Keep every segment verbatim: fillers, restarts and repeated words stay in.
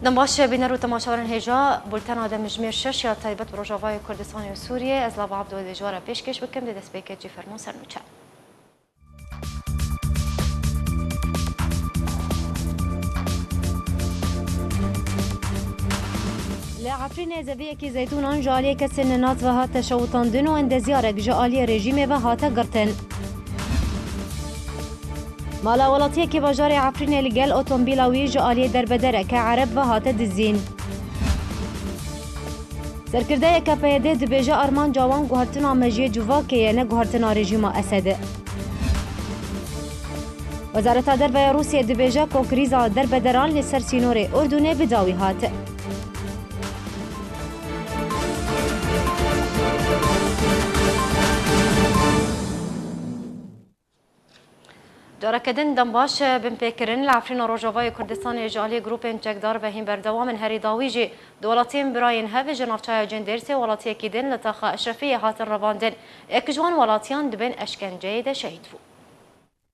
Dem baş e, bîner û temaşevanên hêja, bultena demjimêr şeş ya taybet bi Rojavayê Kurdistanê û Sûriyê, ez Lava Abdo dê ji we re pêşkêş bikim, dê destpêkê cî fermo ser nûçe. Li Efrînê zeviyekî zeytûnan ji aliyê kesên nenas ve hate şewitandin û endezyarek ji aliyê rejîmê ve hate girtin. Mala welatiyekî bajarê Efrînê li gel otomobîla wî ji aliyê derbedereke Ereb ve hate dizîn. Serkirdeyeke P Y D dibêje armanca wan guhertina mejiyê civakê ye, ne guhertina rejîma Esed e. Wezareta Derve ya Rûsiyê dibêje ku krîza derbederan li ser sînorê Urdunê bi dawî hat. Careke din dem baş e, binpêkirin li Efrîna Rojavayê Kurdistanê ji aliyê grûpên çekdar ve hîn berdewam in. Herî dawî jî du welatiyên birayên hev ji navçeya Cindêrsê û welatiyekî din li taxa Eşrefiyê hatin revandin. Yek ji wan welatiyan di bin eşkenceyê de şehîd bû.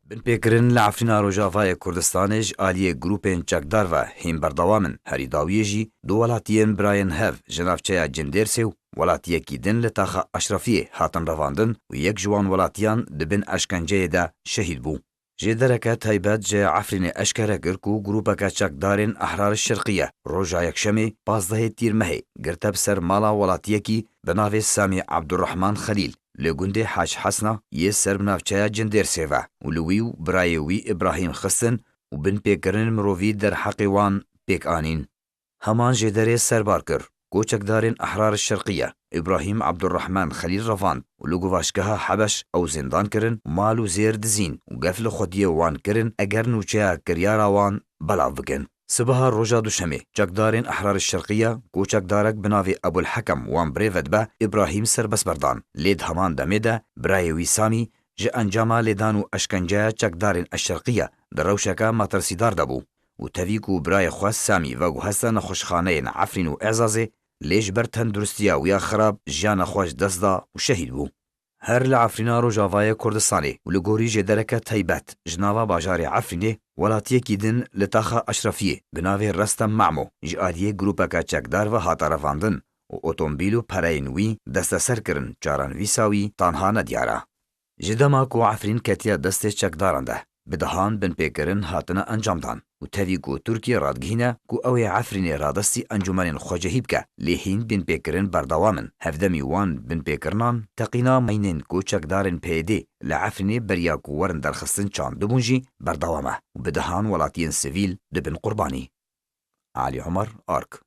Binpêkirin li Efrîna Rojavayê Kurdistanê ji aliyê grûpên çekdar ve hîn berdewam in. Herî dawiyê jî du welatiyên birayên hev ji navçeya Cindêrsê û welatiyekî din li taxa Eşrefiyê hatin revandin û yek ji wan welatiyan di bin eşkenceyê de şehîd bû. Jêdereke taybet ji Efrînê eşkere kir ku grûpeke çekdarên Ehrar Şerqiye roja Yekşemê pazdehê Tîrmehê girte bi ser mala welatiyekî bi navê Samî Abdurrahman Xelîl li gundê Hac Hesna yê ser bi navçeya Cindêrsê ve û li wî û birayê wî Îbrahîm xistin û binpêkirin mirovî derheqê wan pêk anîn. Heman jêderê serbar kir ku çekdarên Ehrar Şerqiye Îbrahîm Abdurrahman Xelîl revand û li guvaşgeha Hebeş ew zîndan kirin û mal û zêr dizîn û gef li xwediyê wan kirin eger nûçeya kiryara wan belav bikin. Sibeha roja Duşemê çekdarên Ehrar Şerqiye ku çekdarek bi navê Ebul Hekem wan birêve dibe, Îbrahîm serbest berdan. Lê di heman demê de birayê wî Samî ji encama lêdan û eşkenceya çekdarên Eşşerqiye di rewşeke metirsîdar de bû û tevî ku birayê xwe Samî veguheste nexweşxaneyên Efrîn û Ezazê, lê ji ber tenduristiya wî ya xirab jiyana xwe ji dest da û şehîd bû. Her li Efrîna Rojavayê Kurdistanê û li gorî jêdereke taybet ji nava bajarê Efrînê, welatiyekî din li taxa Eşrefiyê bi navê Restem Memo ji aliyê grûpeke çekdar ve hate revandin û otomobîl û pereyên wî desteser kirin, çarenivîsa wî tanha nediyar e. Ji dema ku Efrîn ketiye destê çekdaran de, bi dehan binpêkirin hatine encamdan û tevî ku Tirkiye radigihîne ku ew ê Efrînê radestî encûmenên xwecihî bike, lê hîn binpêkirin berdewam in. Hevdemî wan binpêkirinan teqîna mayînên ku çekdarên P Y D li Efrînê beriya ku werin derxistin çandibûn jî berdewam e û bi dehan welatiyên sivîl dibin qurbanî. Alî Omer, Ark.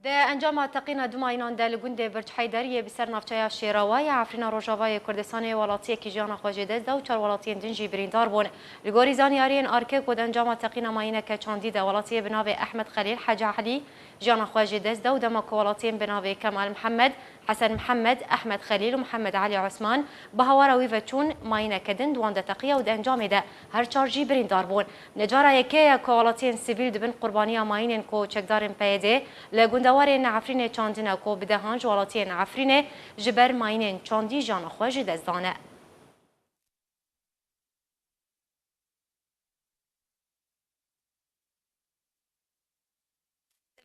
Di encama teqîna du mayînan de li gundê Birc Heyder yê bi ser navçeya Şêrawa ya Efrîna Rojavayê Kurdistanê welatiyekî jiyana xwe ji dest da û çar welatiyên din jî birîndar bûn. Li gorî zanyariyên Arkê ku di encama teqîna mayîneke çandî de welatiyê bi navê Ehmed Xelîl Hecî Elî jiyana xwe ji dest da û dema ku welatiyên bi navê Kemal Mihemed, Hesen Mihemed, Ehmed Xelîl û Mihemed Elî Osman bi hawara wî ve çûn, mayîneke din di wan de teqiya û di encamê de her çar jî birîndar bûn. Ne cara yekê ye ku welatiyên sivîl dibin qurbaniya mayînên ku çekdarên P Y D li gundewarên Efrînê çandine ku bi dehan ji welatiyên Efrînê ji ber mayînên çandî jiyana xwe ji dest dane.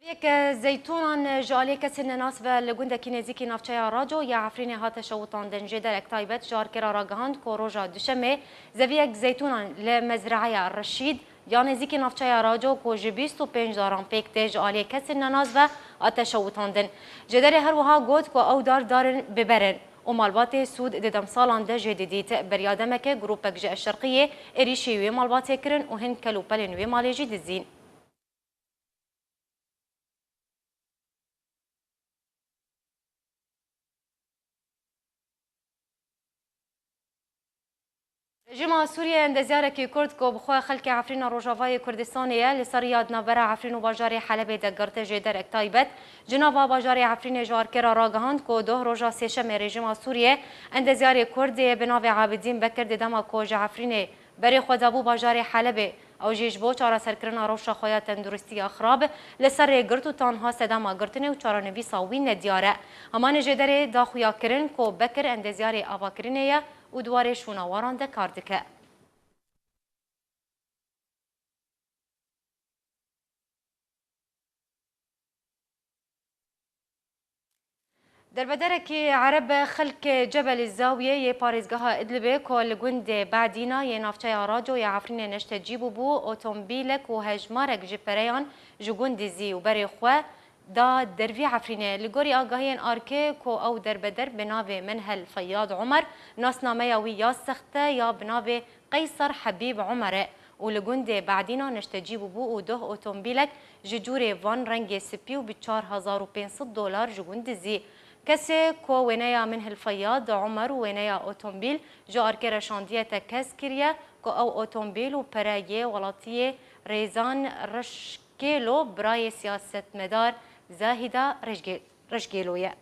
Yek zeytûnan ji aliyê kesên nenas ve li gundekî nêzîkî navçeya Raco ya Efrînê hate şewitandin. Jêderek taybet ji Arkê re ragihand ku roja Duşemê zeviyek zeytûnan li mezreeya Reşîd ya nêzîkî navçeya Raco ku ji bîst û pênc daran pêk tê ji aliyê kesên nenas ve hate şewitandin. Jêderê her wiha got ku ew dar darên bi ber in û malbatê sûd di demsalan de jê didît. Beriya demekê grûpek ji Eşşerqiyê êrîşî wê malbatê kirin û hin kel û pelên wê malê jî dizîn. Rejîma Sûriyê endezyarekî Kurd ku bi xwe xelkê Efrîna Rojavayê Kurdistanê ye, li ser ya di navbera Efrîn û bajarê Helebê de girte. Jêderek taybet ji nava bajarê Efrînê ji Arkê re ragihand ku doh roja Sêşemê rejîma Sûriyê endezyarê Kurd ê bi navê Abidîn Bekir di dema ku ji Efrînê berê xwe dabû bajarê Helebê. Ew jî ji bo çareserkirina rewşa xwe ya tenduristiya xirab li ser rê girt û tanha sedema girtinê û çarenivîsa wî nediyar e. Hemanê jêderê da xuya kirin ku Bekir endezyarê avakirinê ye û di warê şûnawaran de kar dike. Derbederekî Ereb xelkê Cebelî Zawiyê yê parêzgeha Idlibê ku li gundê Bedîna yê navçeya Raco yê Efrînê neştecî bûbû, otomobîlek û hejmarek ji pereyan ji gundî zî û berê xwe da dervî Efrînê. Li gorî agahiyên arkê ku ew derbeder bi navê Menhel Feyyad Omer, nasnameya wî ya sexte ya bi navê Qeysar Hebîb Omer e û li gundê Bedîna neştecî bûbû û doh otomobîlek ji cûrê van rengê spî û bi çar hezar û pênc sed dolar ji gund dizî. Kesê ku wêneya Menhel Feyyad Omer û wêneya otomobîl ji arkê re şandiye tekez kiriye ku ew otomobîl û pere yê welatiyê Rêzan Reşkêlo, birayê siyasetmedar Zahîda Reşgê-, Reşgêlo ye.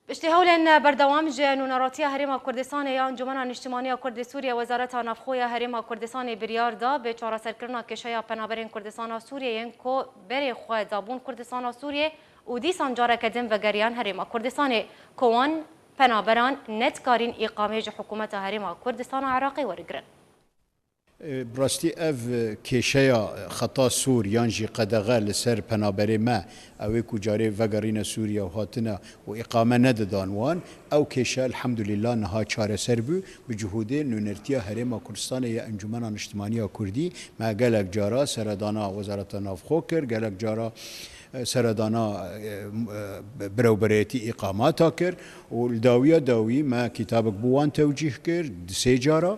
Piştî hewlên berdewam ji Nûneratiya Herêma Kurdistanê ya Encûmena Niştimanî ya Kurdê Sûriye, Wezareta Navxwe ya Herêma Kurdistanê biryar da bi çareserkirina kêşeya penaberên Kurdistana Sûriye yên ku berê xwe dabûn Kurdistana Sûriye û dîsan careke din vegeriyan Herêma Kurdistanê, ku wan penaberan nedikarîn îqamê ji hikûmeta Herêma Kurdistana Iraqê werigirin. Bi rastî ev kêşeya xeta sor yan jî qedexe li ser penaberê me, ew ê ku carê vegerîne Sûriye û hatine û îqame nedidan wan, ew kêşe elhamdulillah niha çareser bû. Bi cihûdê nûnertiya Herêma Kurdistanê ya Encûmena Niştimanî ya Kurdî me gelek cara seredana Wezareta Navxwe kir, gelek cara, e, seredana, e, e, birewbereyetî îqamata kir û li dawiya dawî me kitabek bo wan tewcîh kir, di sê cara.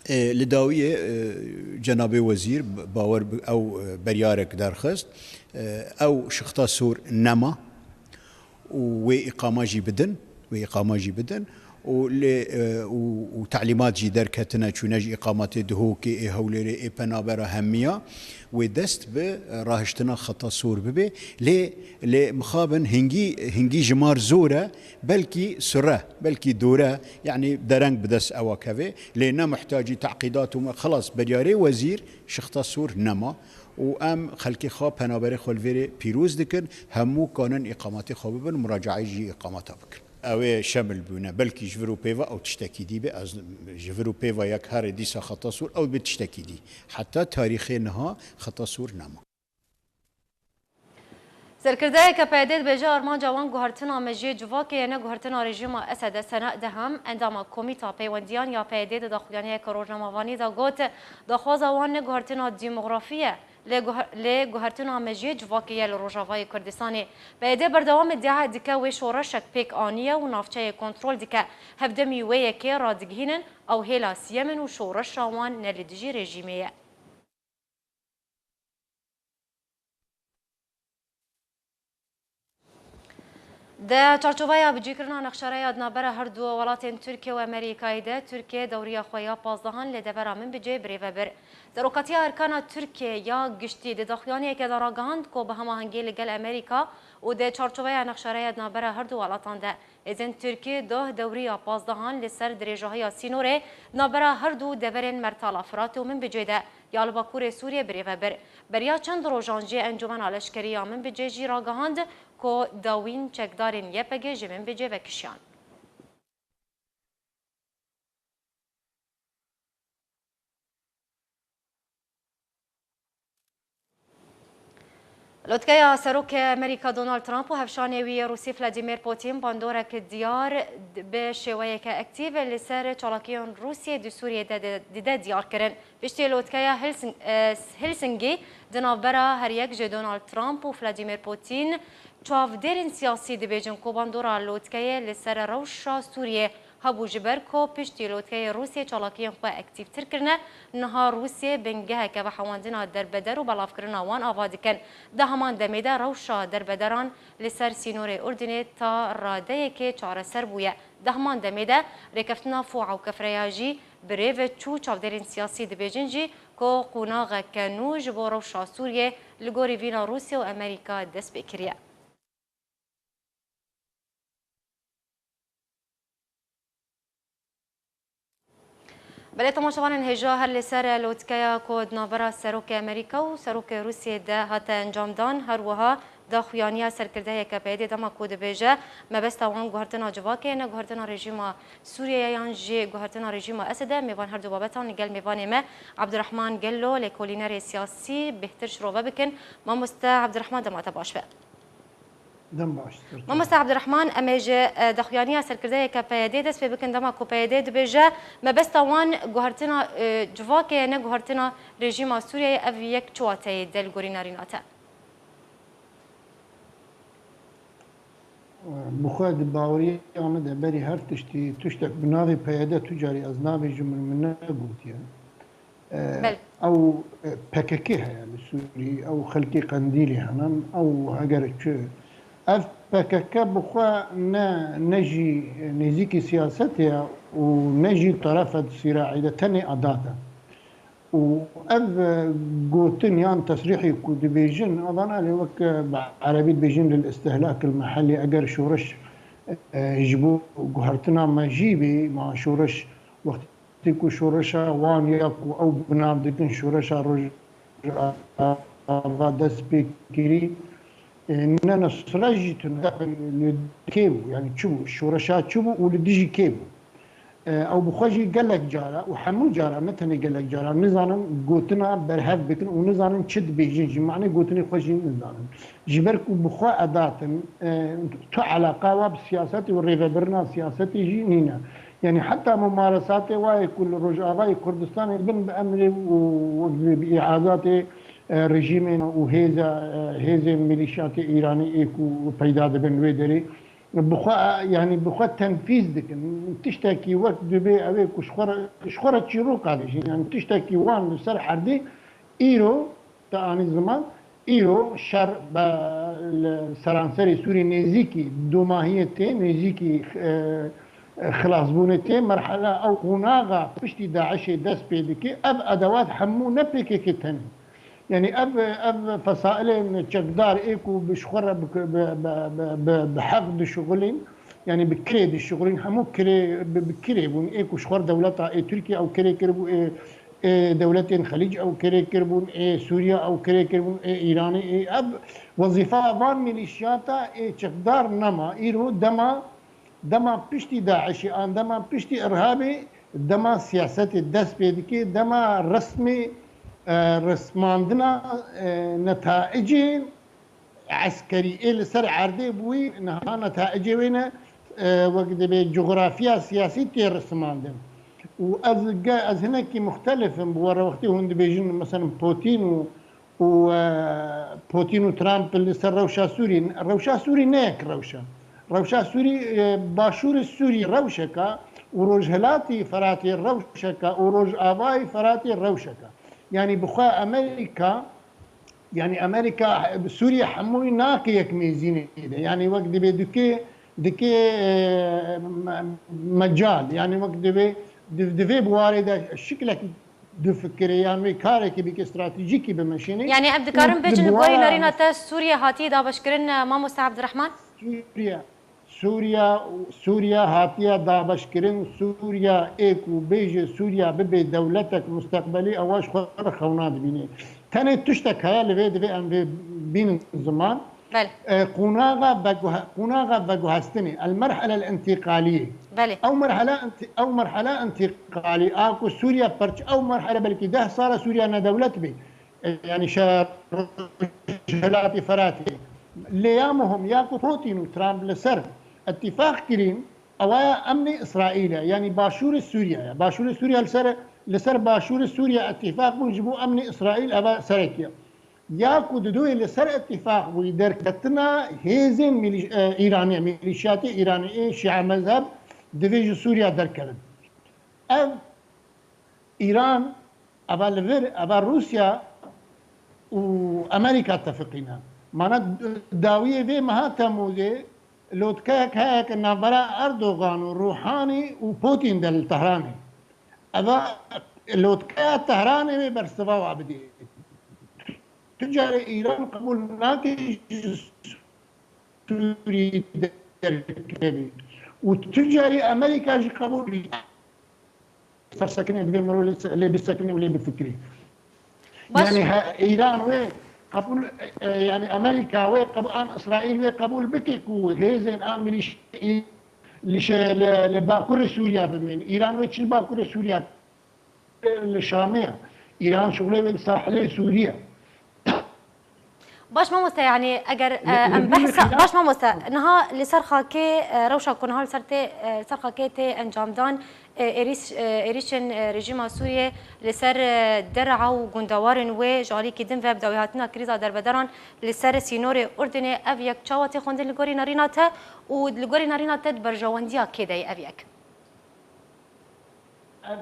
E, li dawiyê, e, cenabê wezîr bawer bi ew, e, beryarek derxist. E, ew şixta sor nema û wê îqama jî bidin, wê îqama jî bidin û lê, e, û, û telîmat jî derketine çûne ji îqamatê Duhokê, ê Hewlêrê, ê penabera hemiya wê dest bi, e, rahiştina xeta sor bibe. Lê, lê mixabin hingî, hingî jimar zor e, belkî sure, belkî dore, yanî dereng bi dest ewa keve. Lê ne muhtacî teqîdat û me, xilas, beryarê wezîr şixta sor nema û em xelkê xwe, penaberê xwe li vêrê pîroz dikin, hemû kanin îqamatê xwe bibin, muracaeyê jî îqamata bikin. Ew ê şemil bûne, belkî ji vir û pêva ew tiştekî dî be, ez ji vir û pêva yek herê dîsa xeta sor, ew bi tiştekî dî. Heta tarîxê niha xeta sor nema. Serkirdeyeke P Y D dibêje, armanca wan guhertina mejiyê civakê ye, ne guhertina rejîma Esed e. Sena Deham, endama Komîta Peywendiyan ya P Y D di daxuyaniyeke rojnamevanî de got, daxwaza wan ne guhertina demografî ye, lê guher-, lê guhertina mejiyê civakê ye li Rojavayê Kurdistanê. P Y D berdewam îdia dike wê şoreşek pêk aniye û navçeyê kontrol dike. Hevdemî wê yekê radigihînin, ew hêla siyem in û şoreşa wan ne li dijî rejîmê ye. Di çarçoveya bicîkirina nexşareya di navbera her du welatên Tirkiye û Amerîkayê de Tirkiye dewriya xwe ya pazdehan li devera Minbicê birêve bir. Serokatiya Erkana Tirkiye ya Giştî di daxuyaniyekê de ragihand ku bi hemahengî li gel Amerîka û di çarçoveya nexşareya di navbera her du welatan de, Hêzên Tirkî doh dewriya pazdehan li ser dirêjahiya sînorê navbera her du deverên Mertala Firatê û Minbicê de ya li bakurê Sûriyê birêve bir. Beriya çend rojan jî Encûmena Leşkerî ya Minbicê jî ragihand ku dawîn çekdarên Y P G ji Minbicê vekişiyan. Lotkeya Serokê Amerîka Donald Trump û hevşanê wî yê Rûsî Vladimir Putin bandorek diyar bi şêweyeke aktîf li ser çalakiyên Rûsiyê di Sûriyê de di-, dide diyar kirin. Piştî lotkeya Helsing-, e, Helsingî di navbera her yek ji Donald Trump û Vladimir Putin çavdêrên siyasî dibêjin ku bandora lotkeyê li ser rewşa Sûriyê hebû, ji ber ku piştî lotkeyê Rûsiyê çalakiyên xwe aktîftir kirine, niha Rûsiyê bingeheke vehewandina derbeder û belavkirina wan ava dikin. Di heman demê de rewşa derbederan li ser sînorê Urdunê ta radeyekê çareser bûye. Di heman demê de rêkeftina Fûa û Kefreya jî bi rê ve çû. Çavdêrên siyasî dibêjin jî ku qonaxeke nû ji bo rewşa Sûriyê li gorî vîna Rûsya û Amerîka dest pê kiriye. Belê temaşevanên hêja, her li ser lotkeya ku di navbera Serokê Amerîka û Serokê Rûsiyê de hate encamdan, her wiha daxuyaniya serkirdeyeke P Y D'ê dema ku dibêje, mebesta wan guhertina civakê ye, ne guhertina rejîma Sûriyeyê ye yan jî guhertina rejîma Esedê ye. Mêvan her du babetan li gel mêvanê me Abdurrahman Gello, lêkolînerê siyasî, bêhtir şirove bikin. Mamoste Abdurrahman, dema te baş be. Dem baş. Mamoste Abdurrahman, em ê ji, e, daxuyaniya serkirdeyeke P Y D'ê dest pê bikin. Dema ku P Y D dibêje, mebesta wan guhertina, e, civakê ye, ne guhertina rejîma Sûriyeyê, ev yek çi wateyê de li gorî nerîna te? Bi xwe di baweriya min de berî her tiştî tiştek bi navê P Y D tu carî ez nabêjim, min, min negotiye. E, Belê. Ew, e, P K K heye li Sûrî, ew xelkê Qendîlê hene, ew heger çi. Ev P K K bi xwe ne, ne jî nêzîkî siyasetê ye û ne jî terefe di sîraî de, tenê adat e. Û ev, e, gotin yan tesrîhê ku dibêjin, evan elê wek, e, bi erebî dibêjin lil istihlak il mehellî, eger şoreş, e, ji bo guhertina me jî bê, ma şoreş wextê ku şoreşa wan ya ku ew bi nav dikin şoreşa Rojava dest pê kirî, e, ne Nusra jî tune li kê bû, yani çi bû, şoreşa çi bû û li dijî kê bû? E, ew bi xwe jî gelek cara û hemû cara, ne tenê gelek cara, nizanin gotina berhev bikin û nizanin çi dibêjin jî, manê gotinê xwe jî nizanin. Ji ber ku bi xwe edat in, e, tu eleqa wa bi siyasetê û rêvebirina siyasetê jî nîne. Yani heta mumaresatê wa yê ku li Rojavayê Kurdistanê bin bi emrê û bi îazatê, e, rejîmên û hêza, e, hêzên milîşyatê Îranî ê ku peyda dibin wê derê, bi xwe, yani bi xwe tenfîz dikin. Tiştekî wek dibê ew ê ku ji xwe re, ji xwe re çîroka dibêjin. Yani tiştekî wan li ser erdê îro te anî ziman, îro şer be, li seranserê Sûrî nêzîkî domahiyê tê, nêzîkî, e, e, xilasbûnê tê. Merhela ew qonaxa piştî DAIŞê dest pê dike. Ev edewat hemû ne P K K tenê. Yani ev, ev fesailên çekdar ê ku bi ji xwe re bi, bi, bi, bi, bi, bi heq dişuxulîn, yani bi kirê dişuxulîn, hemû kirê, bi, bi kirê bûn. Ê ku ji xwe re dewleta, ê Tirkiye ew kirê kiribû, ê, ê dewletên Xelîc ew kirê kiribûn, ê Sûriye ew kirê kiribûn, ê Îranê, ê ev wezîfa van milîşiyata ê çekdar nema. Îro dema Dema piştî DAIŞê an dema piştî îrhabê, dema siyasetê dest pê dike, dema resmê, e, resmandina, e, netaicê eskerî ê li ser erdê bûyî, niha netaicê wê ne, e, wek dibê coxrafiya siyasî tê resmandin. Û ez ge-, ez hinekî muxtelif im bi we re wextê hûn dibêjin, mesela Putin û û, e, Putin û Trump li ser rewşa Sûrî, rewşa Sûrî ne yek rewşa. Rewşa Sûrî, e, başûrê Sûrî rewşeka û rojhilatî Feratê rewşeka û rojavayî Feratê rewşeka. Yanî bi xwe Amerîka, yanî Amerîka, Sûrî hemûyî nake yek mêzînê de. Yanî wek dibê dikê, dikê, e, me-, mecal. Yanî wek dibê, di, di vê biwarê de şiklekî difikire yan wê karekî bike, stratejîkî bimeşîne. Yani ev dikarin û bêjin li gorî nerîna te Sûriye hatiye dabeşkirin, e, Mamoste Abdurrahman? Sûriye, Sûriye, Sûriye hatiye dabeşkirin. Sûriye ê ku bêje Sûriye bibe dewletek musteqbelî, ewa ji xwe re xewna dibîne. Tenê tiştek heye li vê divê em vê bînin ziman. Belê. E, qonaxa veguhe-, qonaxa veguhestinê, el merhele el intîqaliyê. Belê. Ew merhele inti-, ew merhele intîqalî a ku Sûriye perç-, ew merhele belkî deh sala Sûriye nedewlet bê. E, yani şer Rojhilatê Feratê. Lê ya muhim ya ku Putin û Trump li ser ittifaq kirîn, ewa ya emnê Îsraîl e. Yani başûrê Sûriye ye. Başûrê Sûriye li ser, li ser başûrê Sûriye ittifaq bûn ji bo emnê Îsraîl eva serekî ye. Ya ku di duyê li ser îtîfaq bûyî derketina hêzên milîş-, e, Îranê, milîşiyatê Îranê ê Şîa mezheb divê ji Sûriya derkevin. Ev Îran, eva li vir, eva Rûsya û Amerîka tefiqîne. Mana dawiyê vê meha Temûzê lotkeyek heye ke navbera Erdogan û Rûhanî û Putin de li Tehranê. Eva lotkeya Tehranê wê bersiva wa bidê. Tu carê Îran qebûl nake ji Sûrî derkevî. Û tu carê Amerîka jî qebûl bî. Ser sekinê divê mirov lê, lê bisekinê û lê bifikirî. Baş. Yani he, Îran wê qebûl, e, yani Amerîka wê qebûl, an Îsraîl wê qebûl bike ku hêzên an milîşî li şe-, li, li Bakurê Sûriya bimîn. Îran wê çi li Bakurê Sûriya, li Şamê ye. Îran şixulê wê li sahilê Sûriye. Baş mamoste, yani eger, e, Li, em li behsa, baş mamoste, niha li ser xakê, e, rewşa ku niha li ser tê, e, li ser xakê tê encamdan, e, êrîş-, e, êrîşên, e, rejîma Sûriyê li ser, e, Der'a û gundewarên wê ji alîkî din ve bi dawîhatina krîza dervederan li ser sînorê Urdinê, ev yek çawa tê xwendin li gorî nerîna te û li gorî nerîna te di berjewendiya kê de ye ev yek? Ev,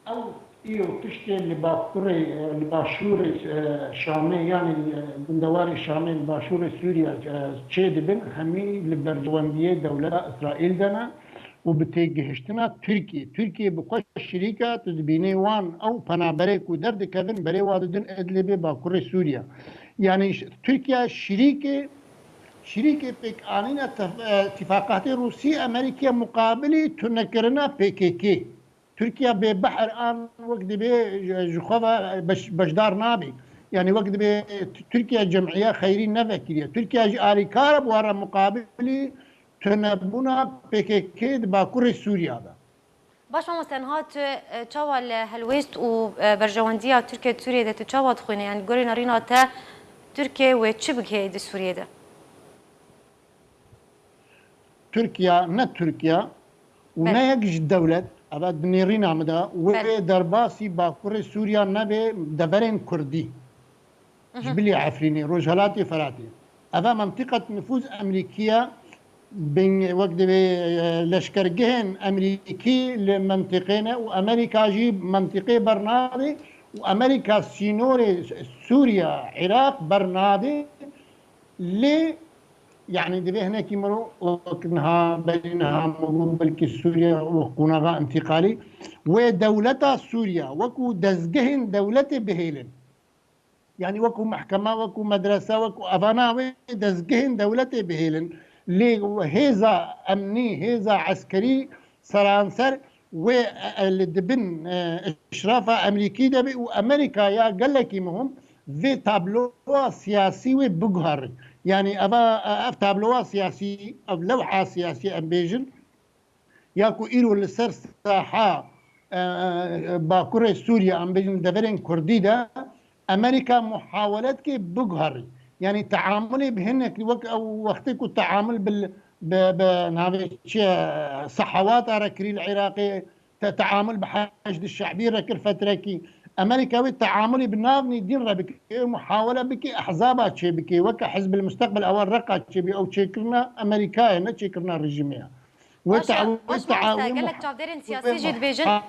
ew îro tiştê li bakurê, li başûrê, e, Şamê, yanî, e, gundewarê Şamê li başûrê Sûriya, e, çêdibin, hemî li berjewendiyê dewleta Îsraîl de ne û bi têgihiştina Tirkiyê. Tirkiye bi xwe şirîka, tu dibînî wan ew penaberê ku derdikevin berê wa didin Idlibê bakurê Sûriya. Yanî ş-, Tirkiye şirîkê, şirîkê pêkanîna tef-, e, tîfaqatê Rûsî Amerîkî ye muqabilî tunekirina P K K. Tirkiye bê behr an wek dibê ji xwe ve beş-, beşdar nabî. Yani wek dibê Tirkiye cem'iye xeyrî nevekiriye. Tirkiye jî alîkar e bi wara muqabilî tunebûna P K K di bakurê Sûriya de. Baş mamoste, niha tu, e, çawa li helwêst û, e, berjewendiya Tirkiye di Sûriyê de tu çawa dixwîne? Yani gorî nerîna te Tirkiye wê çi bigihê di Sûriyê de? Tirkiye, ne Tirkiye û ne Belê. yek ji dewlet, eva di nêrîna min de, wê Belê. derbasî bakurê Sûriya nebe deverên Kurdî. Ji bilî Efrînê, Rojhelatê Feratê. Eva mentiqet nifûz Emerîkî ye, bin, wek divê, e, leşkergehên Emerîkî li mentiqê ne û Emerîka jî mentiqê bernadê û Emerîka sînorê Sûriya, Iraq bernadê. Lê, yani, divê hinekî mirov wek niha, berî niha min got, belkî Sûriye wek qonaxa întîqalî, wê dewleta Sûriye wekû dezgehên dewletê bihêlin. Yani, wekû mehkema, wekû medrese, wekû evana wê dezgehên dewletê bihêlin. Lê hêza emnî, hêza eskerî seranser wê, e, e, li dibin, e, îşrafa Emerîkî de be û Emerîka ya gelekî muhim vê tabloya siyasî wê biguherî. Yani eva, e, ev tabloya siyasî, ev lewha siyasî em bêjin, ya ku îro li ser saha, e, e, bakurê Sûriye, em bêjin deverên Kurdî de, Amerîka muhawele dike biguherî. Yani teamulê bi hinek wek ew wextê ku teamul bi, bi, bi navê çi ye, sehawata re kirî li Iraqê, te, teamul bi Heşd Şe'bî re kir fetrekî. Amerîka wê teamulê bi nav nî dîn re bike, muhawele bike, ehzaba çê bike, weke Hizbil Musteqbel ewa Reqa çê bî, ew çêkirina Amerîka ye, ne çêkirina rejîmê ye. Wê Baş e, teamul, wê baş mamoste, teamul gelek çavdêrên siyasî jî dibêjin.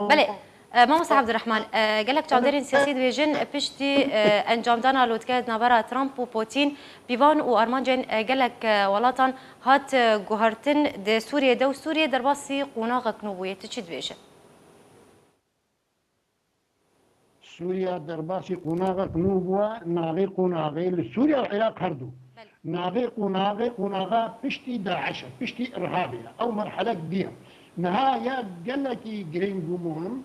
Belê, e, mamoste Abdurrahman, e, gelek çavdêrên siyasî dibêjin, e, piştî, e, encamdana lotke di navbera Trump û Putin, pîvan û armancên, e, gelek, e, welatan hat, e, guhertin di Sûriyê de û Sûriyê derbasî qonaxek nû bûye. Tu çi dibêjî? Sûriya derbasî qonaxek nû bûye, navê qonaxê li Sûriya û Iraq her du. Belê. Navê qonaxê qonaxa piştî DAIŞ e, piştî Irhabê ye. Ew merhelek diye. Niha ya gelekî girîng û muhim,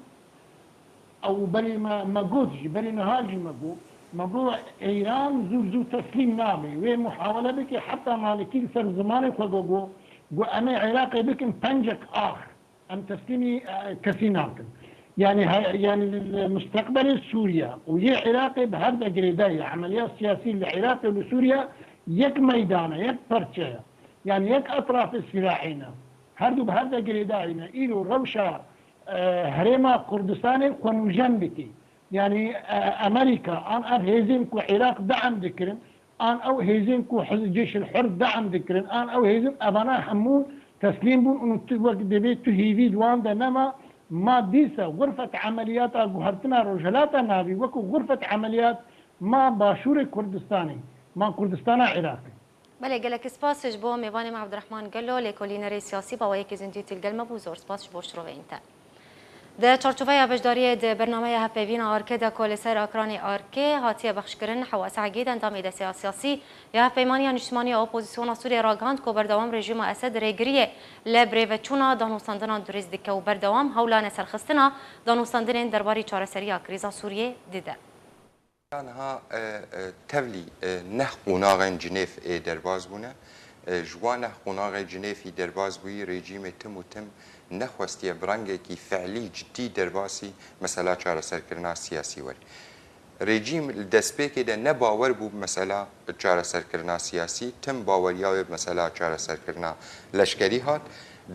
ew berî me, me got jî, berî niha jî me got, me got Îran zû zû teslîm nabe. Wê muhawele bike, heta Malikî li ser zimanê xwe got, got, got, em ê Iraqê bikin pencek ax. Em teslîmî, e, kesî nakin. Yani, he-, yani, li, li musteqbelê Sûriye û yê Iraqê bi hev de girêdayî ye. Emeliya siyasî li Iraqê û li Sûriye yek meydan e, yek perçe ye. Yani, yek etrafê sîraê ne. Her du bi hev de girêdayî ne. Îro rewşa, e, Herêma Kurdistanê xwe nûjen dike. Yani, e, Amerîka an ev hêzên ku Iraq de'em dikirin, an ew hêzên ku Hiz-, Ceyşil Hur de'em dikirin, an ew hêzên, evana hemû teslîm bûn û tu wek divê tu hîvî li wan de nema. Ma dîsa xurfet emeliyata guhertina Rojhelata Navî wekû xurfet emeliyat ma Başûrê Kurdistanê, ma Kurdistana Iraqê. Belê, gelek spas ji bo mêvanê me Abdurrahman Gelo, lêkolînerê siyasî, bi awayekî zindî tî li gel me bû. Zor spas ji bo şiroveyên te. Di çarçoveya beşdariyê di bernameya hevpeyvîna ARKê de ku li ser ekranê ARKê hatiye pexşkirin, Hewa Sehgî, endamê Desteya Siyasî ya Hevpeymaniya Niştimanî ya Opozîsyona Sûriyê ragihand ku berdewam rejîma Esed rêgiriyê li birêveçûna danûstandinan durist dike û berdewam hewla neserxistina danûstandinên derbarî çareseriya krîza Sûriyê dide. Niha, e, e, tevlî, e, neh qonaxên Cinêv ê derbas bûne. E, ji wan neh qonaxê Cinêvî derbas bûyî, rejîmê tim û tim nexwestiye bi rengekî fiilî, cidî derbasî mesela çareserkirina siyasî were. Rejîm li destpêkê de ne bawer bû bi mesela çareserkirina siyasî, tim baweriya wê bi mesela çareserkirina leşkerî hat.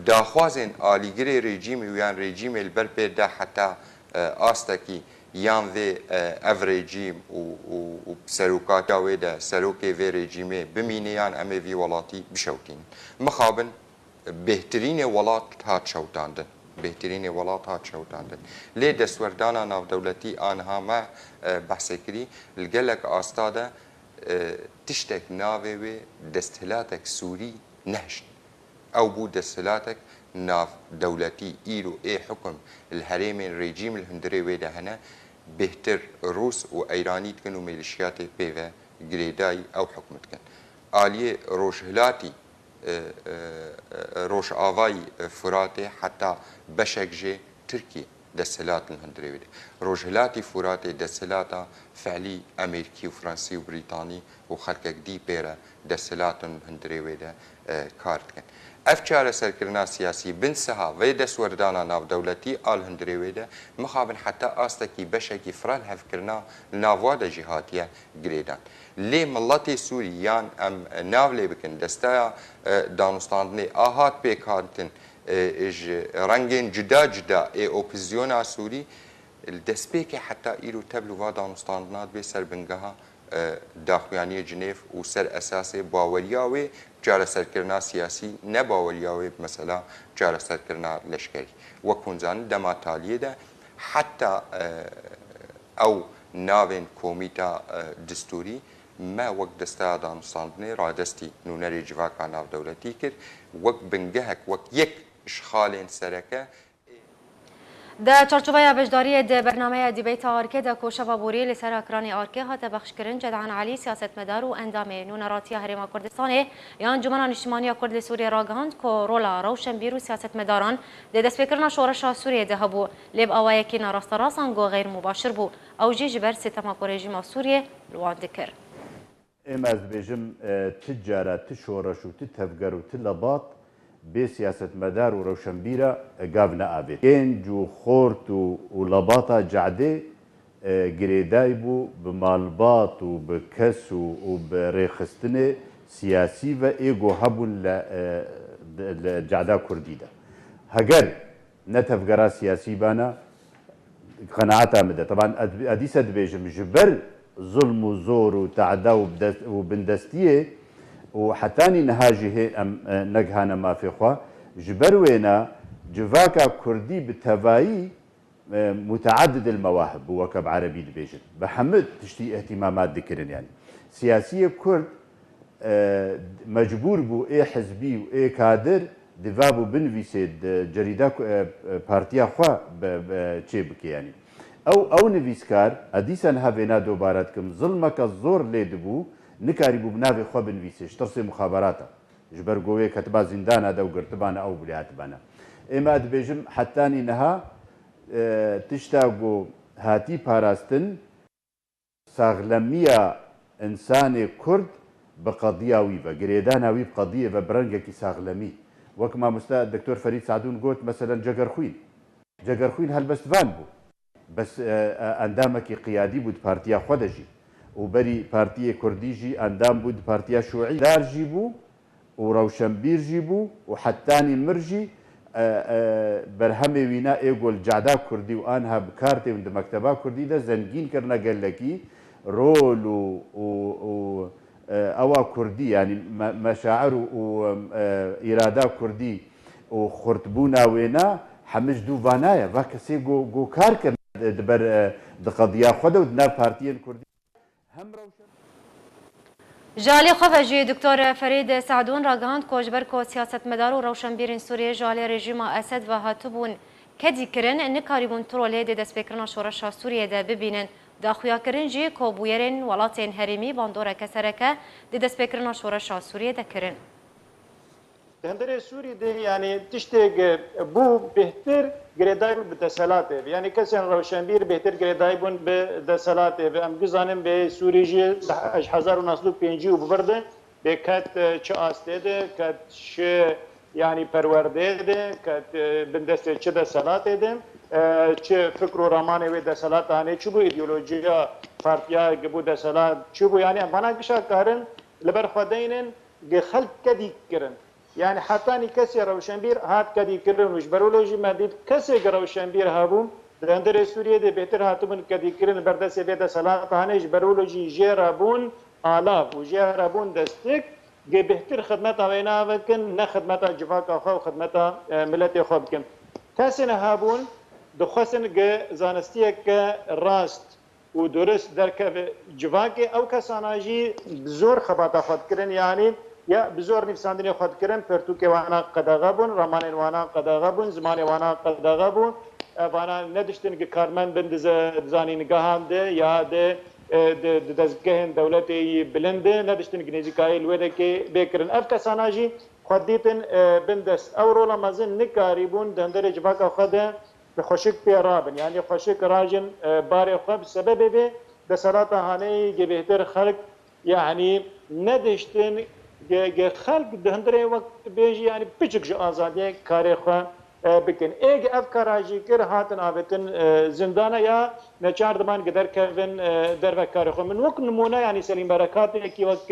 Daxwazên alîgirê rejîmê û yan rejîmê li ber pê de heta, e, astekî yan vê, e, ev rejîm û, û, û serokatiya wê de serokê vê rejîmê bimîne yan em ê vî welatî bişewitînin. Mixabin bêhtirînê welat hat şewitandin. Bêhtirînê welat hat şewitandin. Lê destwerdana navdewletî a niha me, e, behsê kirî, li gelek asta de, e, tiştek navê wê desthilatek Sûrî nehişt. Ew bû desthilatek navdewletî. Îro ê hukum li herêmên rejîm li hundirê wê de hene, bêhtir Rûs û Eyranî dikin û mêlîşiyatê pê ve girêdayî ew hukm dikin. Aliyê rojhilatî, e, e, e, rojavayî, e, Furatê heta beşek jê Tirkiye desthilat li hundirê wê de. Rojhilatî Furatê desthilata fiilî Amerîkî û Fransî û Brîtanî û xelkek dî pê re desthilat in li hundirê wê de, e, kar dikin. Ev çareserkirina siyasî bin siha vê destwerdana navdewletî a li hundirê wê de mixabin heta astekî beşekî firehevkirina li nav wa de jî hatiye girêdan. Lê miletê Sûrî yan em nav lê bikin, desteya, e, danûstandinê a hat pêkhatin, e, ji rengên cuda cuda ê opozîsyona Sûrî, li destpêkê heta îro tevlî va danûstandina dibe ser bingeha, e, daxuyaniyê Cinêv û ser esasê baweriya wê çareserkirina siyasî, ne baweriya wê bi mesela çareserkirina leşkerî. Wek hûn zanin, dema taliyê de heta, e, ew navên komîta, e, distûrî me wek desteya danûstandinê radestî nûnerê civaka navdewletî kir, wek bingehek, wek yek ji xalên sereke. Di çarçoveya beşdariyê di bernameya dîbeyta Arkê de ku şeva borî li ser ekranê Arkê hate pexşkirin, Cedan Elî, siyasetmedar û endamê Nûneratiya Herêma Kurdistanê ya Encûmena Niştimanî ya Kurd li Sûriyê ragihand ku rola rewşenbîr û siyasetmedaran di destpêkirina şoreşa Sûriyê de hebû, lê bi awayekî nerasterast ango xeyr mubaşir bû. Ew jî ji ber sitema ku rejîma Sûriyê li wan dikir. Êm ez dibêjim, e, ti cara, ti şoreş û ti tevger û ti lebat bê siyasetmedar û rewşenbîra, e, gav neavêt. Gênc û xort û, û lebata cehdê, e, girêdayî bû bi malbat û bi kes û, û bi rêxistinê siyasî ve ê ku hebûn li, e, di, li cehda kurdî de. Heger ne tevgera siyasî bana, qenaeta min de. Teban, ez, ez dîse dibêjim, ji ber zulm û zor û te'da û bidest-, û bindestiyê û hetanî niha jî hê em, e, negihane mafê xwe, ji ber wêna civaka kurdî bi tevayî, e, muteaddidil mewahib bû, weke bi erebî dibêjin. Bi hemû tiştî îhtîmamat dikirin, yanî. Siyasiyê kurd e, mecbûr bû ê hizbî û ê kadir divabû binivîsê di cerîda ku, e, e, partiya xwe bi, bi çê bike, yanî. Ew, ew nivîskar, ez dîsa niha vêna dobare dikim, zilmeke zor lê dibû, nikarîbû bi navê xwe binivîsê, ji tirsê muxaberata. Ji ber ku wê ketiba zîndana de û girtibana ew bilê hatibana. Ê me dibêjim, hetanî niha, e, tişta ku hatî parastin, saxlemiya însanê kurd bi qediya wî ve, girêdana wî bi qediyê ve bi rengekî saxlemî. Wek mamoste Doktor Ferîd Sadûn got, meselen Cegerxwîn. Cegerxwîn helbestvan bû. Bes, e, e, endamekî qiyadî bû di partiya xwe de jî. Û berî partiyê kurdî jî endam bû di partiya şûî. Dar jî bû. û rewşenbîr jî bû û hetanî mir jî, e, e, berhemê wîna ê ku li cehda kurdî û anha bi kar tê û di mekteba kurdî de zengîn kirine gelekî rol û, û, û, e, ewa kurdî, yanî me-, meşair û, û, e, îrada kurdî û xurtbûna wêna hemî ji dû vana ye. Va kesê ku, ku kar kirine di ber, e, di qediya xwe de û di nav partiyên kurdî. Hem rewşen- Ji alî xwe ve jî Doktor Ferîd Se'dûn ragihand ku ji ber ku siyasetmedar û rewşenbîrên Sûriyê ji alî rejîma Esed ve hatibûn kedî kirin, nikarîbûn tu rolê di destpêkirina şoreşa Sûriyê de bibînin. Daxuyakirin jî ku bûyerên welatên herêmî bandoreke sereke di destpêkirina şoreşa Sûriyê de kirin. Di hundirê Sûrî de, yanî tiştê bû bêhtir girêdayî bûn bi deselatê ve. Yanî kesên rewşenbîr bêhtir girêdayî bûn bi deselatê ve. Em gizanin bê Sûrî jî ji hezar û neh sed û pêncî û bi vir de bê ket, e, çi astê de, ket şi, yanî perwerdeyê de, ket, e, bin destê çi deselatê de, e, çi fikr û ramanê wê deselata hanê çi bû, îdeolojiya partiya gi bû deselat çi bû. Yanî em vana gişa karin li ber xwe deynin, gi xelk kedî kirin. Yanî hetanî kesê rewşenbîr hat kedî kirin û ji ber wilo jî me dît kesê gi rewşenbîr hebû, di hundirê Sûriyê de bêhtir hatibûn kedî kirin, li ber destê vê deselata hanê ji ber wilo jî jê re bûn alav û jê re bûn destek, gi bêhtir xidmeta wê navekin, ne xidmeta civaka xwe û xidmeta, e, miletê xwe bikin. Kesên hebûn dixwestin gi zanistiyeke rast û durist derkeve civakê, ew kesana jî bi zor xebata xwe dikirin, yanî ya bi zor nivîsandinê xwe dikirin, pirtûkê wana qedexe bûn, ramanên wana qedexe bûn, zimanê wana qedexe bû. E, vana nediştin ki karmend bin di ze-, di zanîngehan de ya de, e, di, di dezgehên dewletê yî bilind de, nediştin ki nêzîkayî li wê dekê bê kirin. Ev kesana jî xwe dîtin, e, bin dest. Ew rola mezin nikarîbûn di hundirê civaka xwe de bi xweşik pê rabin. Yanî xweşik rajin, e, barê xwe bi sebebê vê deselata haneyî gi bêhtir xelk, yanî nediştin gi, gi xelk di hundirê wek bêjî, yanî piçik ji azadiyê karê xwe, e, bikin. Ê gi ev kara jî kir, hatin avêtin, e, zindana ya neçar diman gi derkevin, e, derve karê xwe. Min wek nimûne, yanî Selîm Berekatê yekî wek,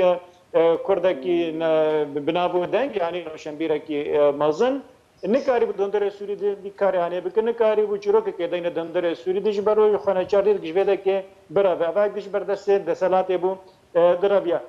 e, kurdekî ne, bi nav û deng, yanî rewşenbîrekî, e, mezin. Nikarîbû di hundirê Sûrî de vî karê hanê bike, nikarîbû çîrokekê deyne di hundirê Sûrî de, ji ber wê xwe neçar dît ji vê dekê bireve. Eva giş ber destê deselatê bû, e, direviya.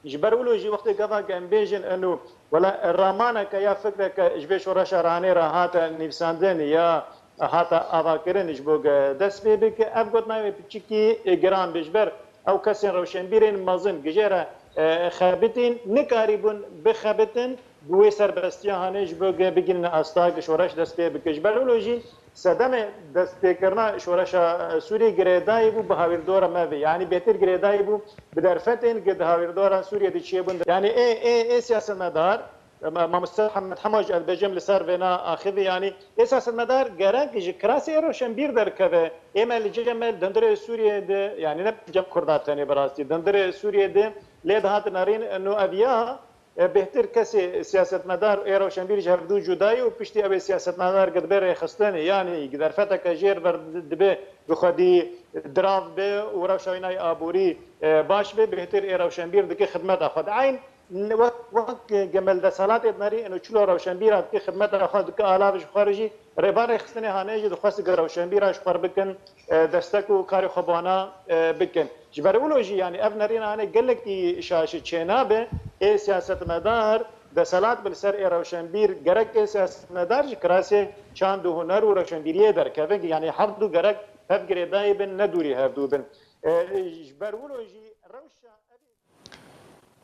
Ji ber wilo jî wextê gava ke em bêjin eno, wela ramaneke ya fikreke ji vê şoreşa ranê re hate nivîsandin ya hate avakirin ji bo ke dest pê bike, ev gotina wê piçikî, e, giran bê. Ji ber ew kesên rewşenbîrên mezin gijê re, e, xebitîn, nikarîbûn bixebitin, bi wê serbestiya hanê ji bo ge bigihînin asta ke şoreş dest pê bike. Ji ber wilo jî sedemê destpêkirina şoreşa, e, Sûriyê girêdayî bû bi hawîrdora me ve. Yanî bêtir girêdayî bû bi derfetên ke di hawîrdora Sûriyê de çêbûn. Yanî ê, ê, ê siyasetmedar, e, ma-, mamoste Hemed Hemo jî ez dibêjim li ser vêna axivî, yanî ê siyasetmedar gerek ji kirasê ê rewşenbîr derkeve. Ê me li cem me di hundirê Sûriyê de, yanî ne cem Kurda tenê bi rastî, di hundirê Sûriyê de lê dihatin nerîn, eno ev ya, e, bêhtir kesê siyasetmedar ê rewşenbîr ji hevdû cuda ye û piştî ew ê siyasetmedar gi dibe rêxistinê, yanî gi derfeteke jêr ver dibe bi xwedî dirav be û rewşa wî nayê aborî, e, baş be, bêhtir ê rewşenbîr dike xidmeta xwe. Di eyn wek, wek gemel deselatê dinêrî, eno çilo rewşenbîra dike xidmeta xwe dike alav ji xwe re jî rêba rêxistinê hanê jî dixwest gi rewşenbîra ji xwe re bikin, e, destek û karê xwe bi wana, e, bikin. Ji ber wilo jî, yanî ev nerîna hanê gelekî şaşî çênabe, ê siyasetmedar deselat bi li ser ê rewşenbîr, gerek ê siyasetmedar ji kirasê çand û huner û rewşenbîriyê derkevin, yanî hevdû gerek hev girêdayî bin, ne dûrî hevdû bin. E, ji ber wilo jî rewşa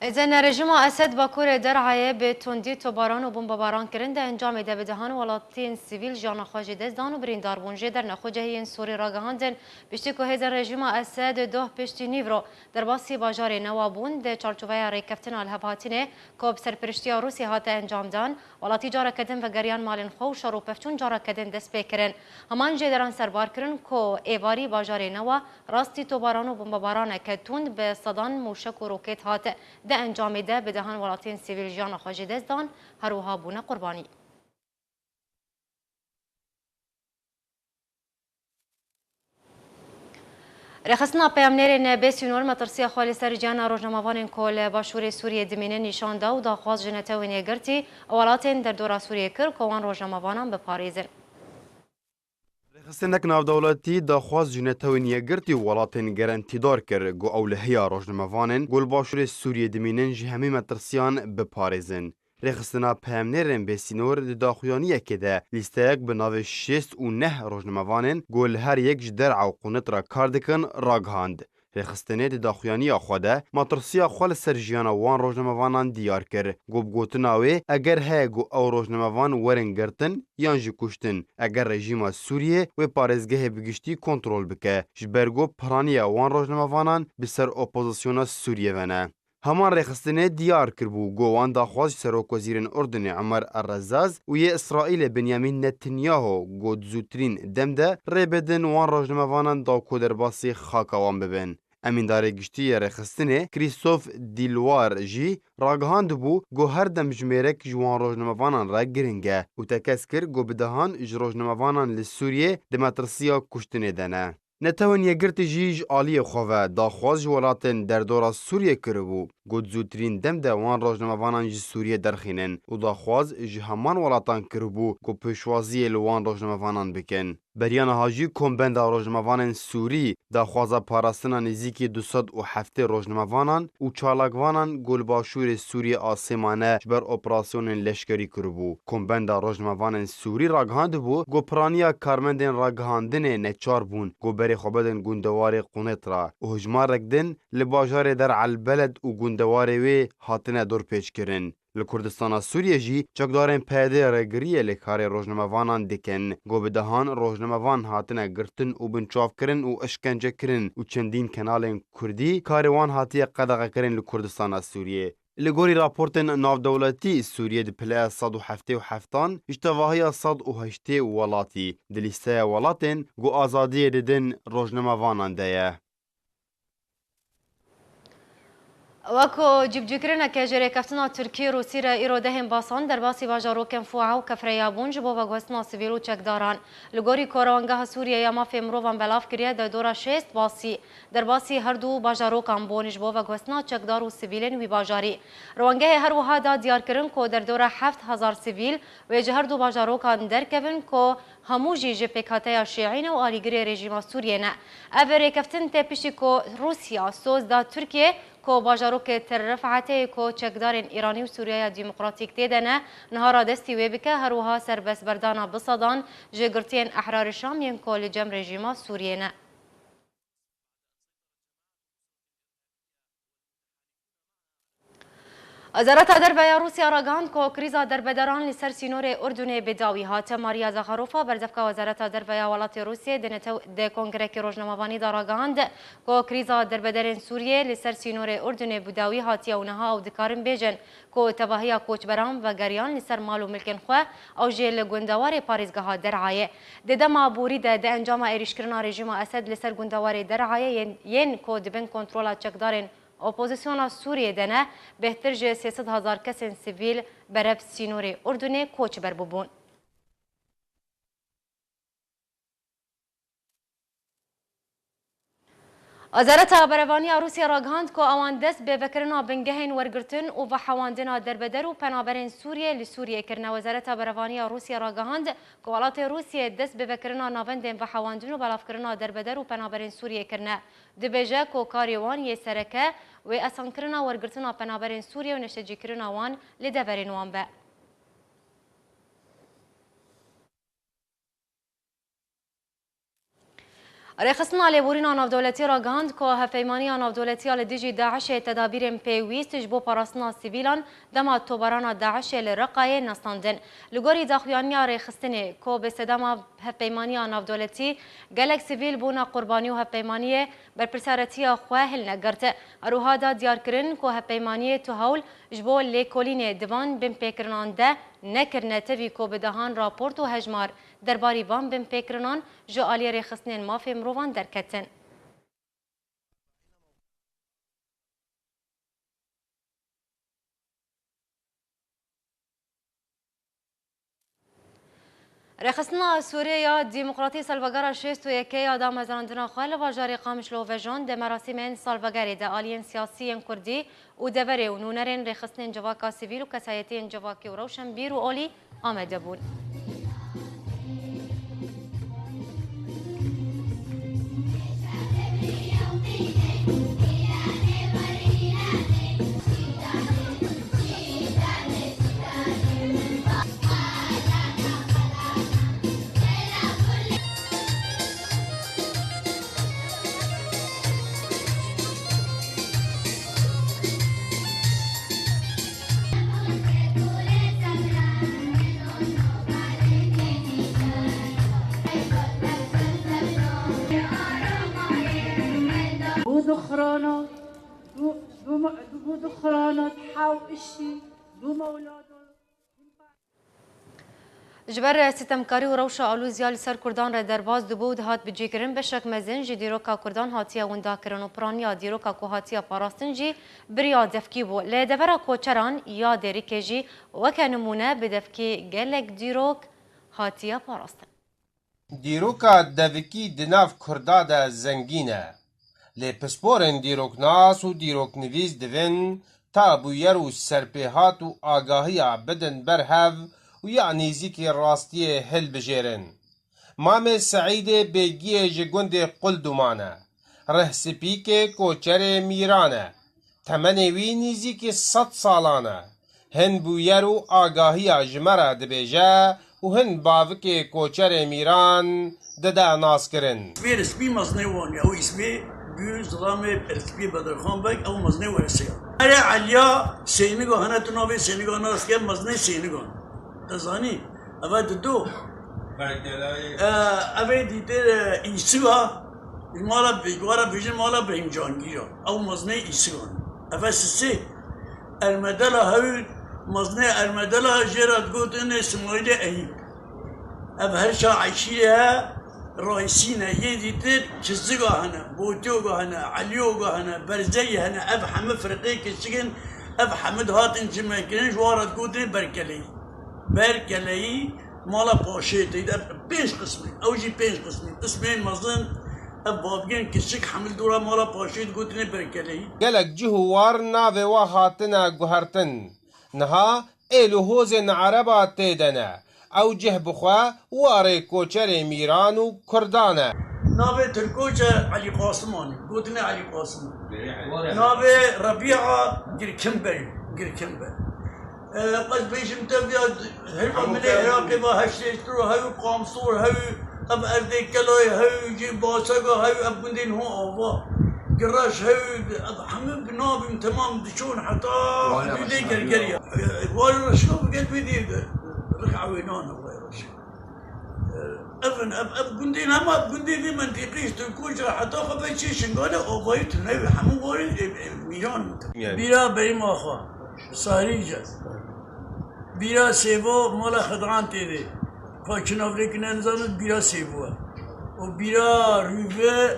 Êzên rejîma Esed Bakurê Derayê bi tundî tobaran û bombebaran kirin di encamê de bi dehan welatiyên sivîl jiyana xwe ji dest dan û birîndar bûn. Jê dernexwe cihiyên Sûrî ragihandin, piştî ku hêzên rejîma Esed doh piştî nîvro derbasî bajarê Newa bûn, di çarçoveya rêkeftina lihevhatinê ku bi serpiriştiya Rûsî hate encamdan, welatî careke din vegeriyan malên xwe û şer û pevçûn careke din dest pê kirin. Heman jêderan serbar kirin ku êvarî bajarê Newa rastî tobaran û bombebaraneke tund bi sedan mûşek û rokêt hat. Di encamê de bi dehan welatiyên sivîl jiyana xwe ji dest dan, her wiha bûne qurbanî. Rêxistina peyamnêrên bê sînor metirsiya xwe li ser jiyana rojnamevanên ku li başûrê Sûriyê dimînin nîşan da û daxwaz ji Netewên Yekgirtî û welatên derdora Sûriyê kir ku wan rojnamevanan biparêzin. Rêxistinek navdewletî daxwaz ji Netewên Yekgirtî û welatên gerentîdar kir ku ew li heya rojnamevanên ku li başûrê Sûriyê dimînin ji hemî metirsiyan biparêzin. Rêxistina peyamnêrên bê sînor di daxuyaniyekê de lîsteyek bi navê şêst û neh rojnamevanên ku li her yek ji der'a Qunit re kar dikin ragihand. Rêxistinê di daxuyaniya xwe de matirsiya xwe li ser jiyana wan rojnamevanan diyar kir. Ku bi gotina wê, eger heye ku ew rojnamevan werin girtin yan jî kuştin, eger rejîma Sûriyê wê parêzgehê bi giştî kontrol bike, ji ber ku piraniya wan rojnamevanan bi ser opozisyona Sûriyê ve ne. Heman rêxistinê diyar kiribû, ku wan daxwaz ji Serokwezîrên Urdunê Omer Errezaz û yê Îsraîlê Binyamîn Netanyahu, ku di zûtirîn dem de rê bidin wan rojnamevanan da ku derbasî xaka wan bibin. Emîndarê Giştî yê Rêxistinê Krîstof Dîlwar jî ragihandibû, ku her dem ji mêrek ji wan rojnamevanan re giring e û tekez kir, ku bi dehan ji rojnamevanan li Sûriyê di metirsiya kuştinê de ne. Netewên Yekgirtî jî ji aliyê xwe ve daxwaz ji welatên derdora Sûriyê kiribû, ku di zûtirîn dem de wan rojnamevanan ji Sûriyê derxînin û daxwaz ji heman welatan kiribû, ku pêşwaziyê li wan rojnamevanan bikin. Beriya niha jî Kombenda Rojnamevanên Sûrî daxwaza parastina nêzîkî du sed û heftê rojnamevanan û çalakvanan ku li başûrê Sûriyê asê mane ji ber operasyonên leşkerî kiribû. Kombenda Rojnamevanên Sûrî ragihandibû ku piraniya karmendên ragihandinê neçar bûn ku berê xwe bidin gundewarê Qunetra û hejmarek din li bajarê Der El Beled û gundewarê wê hatine dorpêçkirin. Li Kurdistana Sûriyê jî çekdarên P Y D rêgiriyê li karê rojnamevanan dikin. Ku bi dehan rojnamevan hatine girtin û binçavkirin û îşkencekirin û çendîn kenalên kurdî karê wan hatiye qedexekirin li Kurdistana Sûriyê. Li gorî raportên navdewletî, Sûriyê di pile sed û heftê û heftan ji tevahiya sed û heştê welatî di lîsteya welatên ku azadiyê didin rojnamevanan de ye. Weko cîbicîkirineke ji rêkeftina Tirkî-Rûsî re îro dehên basan derbasî bajarokên Fua û Kefreya bûn ji bo veguhestina sivîl û çekdaran. Li gorî ku Rewandgeha Sûriyê ya Mafê Mirovan belav kiriye, derdora şêst basî derbasî her du bajarokan bûn ji bo veguhestina çekdar û sivîlên wî bajarî. Rewandgehê her wiha da diyarkirin ku derdora heft hezar sivîl wê ji her du bajarokan derkevin ku hemû jî ji pêkhateya şîî ne û alîgirê rejîma Sûriyê ne. Ev rêkeftin tê piştî ku Rûsya soz da Tirkiyê ku bajarokê Tel Rifetê ku çekdarên Îranî û Sûriyaya Demokratîk tê de ne, niha radestî wê bike, her wiha serbestberdana bi sedan ji girtiyên Ehrarê Şam yên ku li cem rejîma Sûriyê ne. Wezareta Derve ya Rûsya ragihand ku krîza derbederan li ser sînorê Urdunê bi dawî hat. Maria Zakharova, berzdevka Wezareta Derve ya welatê Rûsiyê, di netew-, di kongrekî rojnamevanî de ragihand ku krîza derbederên Sûriyê li ser sînorê Urdunê bi dawî hatiye û niha ew dikarin bêjin ku tevahiya koçberan vegeriyan li ser mal û milkên xwe, ew jî li gundewarê parêzgeha Derayê. Di dema borî de, di encama êrîşkirina rejîma Esed li ser gundewarê Derayê yên, yên ku di bin kontrola çekdarên Opozisyona Sûriyê de ne, bêhtir ji sê sed hezar kesên sivîl berev sînorê Urdunê koçber bûbûn. Wezareta Berevaniya Rûsya ragihand ku ewan dest bi vekirina bingehên wergirtin û vehewandina derbeder û penaberên Sûriyê li Sûriyê kirine. Wezareta Berevaniya Rûsya ragihand ku welatê Rûsiyê dest bi vekirina navendên vehewandin û belavkirina derbeder û penaberên Sûriyê kirine. Dibêje ku karê wan yê sereke wê asankirina wergirtina penaberên Sûriyê û neştecîkirina wan li deverên wan be. Rêxistina Lêborîna Navdewletî ragihand ku Hevpeymaniya Navdewletî ya li dijî DAIŞê tedabîrên pêwîst ji bo parastina sivîlan dema tobarana DAIŞê li Reqayê nestandin. Li gorî daxuyaniya rêxistinê ku bi sedema Hevpeymaniya Navdewletî, gelek sivîl bûne qurbanî û hevpeymaniyê berpirsaretiya xwe hilnegirt. Her wiha da diyarkirin ku hevpeymaniyê tu hewl ji bo lêkolînê di van binpêkirinan de nekirine, tevî ku bi dehan raport û hejmar derbarî van binpêkirinan ji aliyê rêxistinên mafê mirovan derketin. Rêxistina Sûriyê ya Demokratî salvegera şêst û yekê ya damezrandina xwe li bajarê Qamişlo vejand. Di merasîmên salvegerê de aliyên siyasî yên Kurdî û deverê û nûnerên rêxistinên civaka sivîl û kesayetiyên civakî û rewşenbîr û olî amade bûn. دوو م-، دوو دخرانت حاو اشی، دوو مولادت. Ji ber sitemkarî û rewşa alûziya li ser Kurdan re derbas dibû û dihat bicihkirin, beşek mezin ji dîroka Kurdan hatiye windakirin û piraniya dîroka ku hatiye parastin jî bi riya devkî bû. Li devera koçeran ya Dêrikê jî weke nimûne bi devkî gelek dîrok hatiye parastin. Dîroka devikî di nav Kurda de zengîn e. Lê pisporên dîroknas û dîroknivîs divin ta bûyer û serpêhat û agahiya bidin ber hev û ya nêzîkî rastiyê hilbijêrin. Mamê Seîdê Bêgiyê ji gundê Qulduman e. Rihspîkê koçerê Mîran e. Temenê wî nêzîkî sed salan e. Hin bûyer û agahiya ji me re dibêje û hin bavikê koçerê Mîran dide naskirin. Îsmê resmî Mezinê Wan e. Ew îsmê bû zilamê Pirsgirê Bedirxan Beg, ew Mezinê Wersê ye. Erê Eliya Sêniga hene, tu navê Sêniga nas ke, Mezinê Sênigan. Te zanî? Eve dido. Berkelayê. E, evê dîtir, e, Îsiga, ji mala Bêgwara bêjin mala Bêhîm Cangîra. Ew Mezinê Îsigan. Eve sisê. Ermedela hew, Mezinê Ermedela jê re digotin Îsmaîlê Eyîb. Ev her şa eşîrê he, Raysî ne. Yê dîtir Çiziga hene, Botyoga hene, Eliyoga hene, Berzeyî hene. Ev hemû firqê kiçik in. Ev hemû dihatin cime kirin, ji wan re digotin Berkeleyî. Berkeleyî mala Paşê tê de pênc qism in. Ew jî pênc qism in. Qismên mezin, ev bavgên kiçik hemû li dora mala Paşê digotinê Berkeleyî. Gelek cih û war navê wa hatine guhertin. Niha êl û hozên ereba tê de ne. Ew cih bi xwe warê koçerê Mîran û Kurdan e. Navê Tirkoçe Elî Qasiman e. Gotinê Elî Qasiman. Navê Rebîa Girkimber. Girkimber. E, ez bêjim te viya herba milê Iraqê va heştê tiro hew, Qamsor hew, ev erdê Kelayê hew, cê Basega hew, ev gundên ho ava. Giraş hew, ev hemû bi navim temam diçûn heta hudûdê Gergeriya. E, Warê Reşka bi gel vê dê de rih ewênan e Warê Reşka. Ev in, ev, ev gundên hema gundê vê mentiqî ji Tirkoca heta xwe ve çê Şingalê avayî tune wî hemû warê, e, e, Mîran. Yani. Bîra Berîm Axa, Sahrîce. Bîra Sêvo, mala Xidran tê de. Xwe çi nav lê kine nizanin, bîra Sêvo e. Û bîra Rûve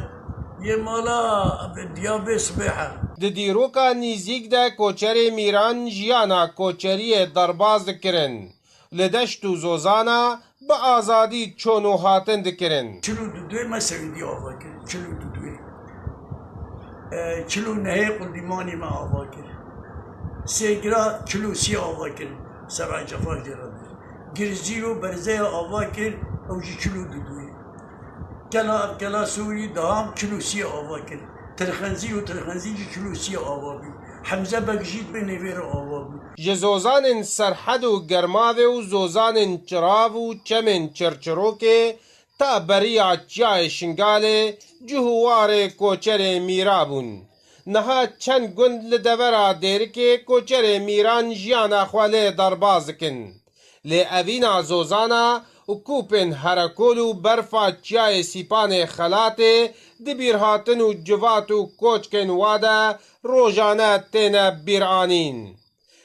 yê mala Diyabê Sibêh e. Di dîroka nîzîk de koçerê Mîran jiyana koçeriyê derbas dikirin. Li deşt û zozana bi azadî çûn û hatin dikirin. Çil û du duyê me Sewîdî ava kir, çil û du duyê. E, çil û nehê Quldîmanî me ava kir. Sêgira çil û sî ava kir, Seray Cefar jê re bir. Girzîr û Berzeya ava kir, ew jî çil û du duyê. Kela, kela Sûrî daham çil û sî ava kir. Tirxenzî û Tirxenzî jî çil û sî ava bû. Hemze Beg jî di vê nêvê re ava bû. Ji zozanên Serhed û Germavê û zozanên Çirav û çemên Çirçirokê ta beriya Çiyayê Şingalê cih û warê koçerê Mîra bûn. Niha çend gund li devera Dêrikê koçerê Mîran jiyana xwe lê derbas dikin. Lê evîna zozana û kûpên herekol û berfa Çiyayê Sîpanê Xelatê di bîrhatin û civat û koçkên wa de rojane têne bîranîn.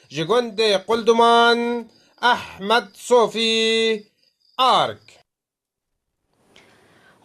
Ji gundê Qulduman, Ehmed Sofî, Ark.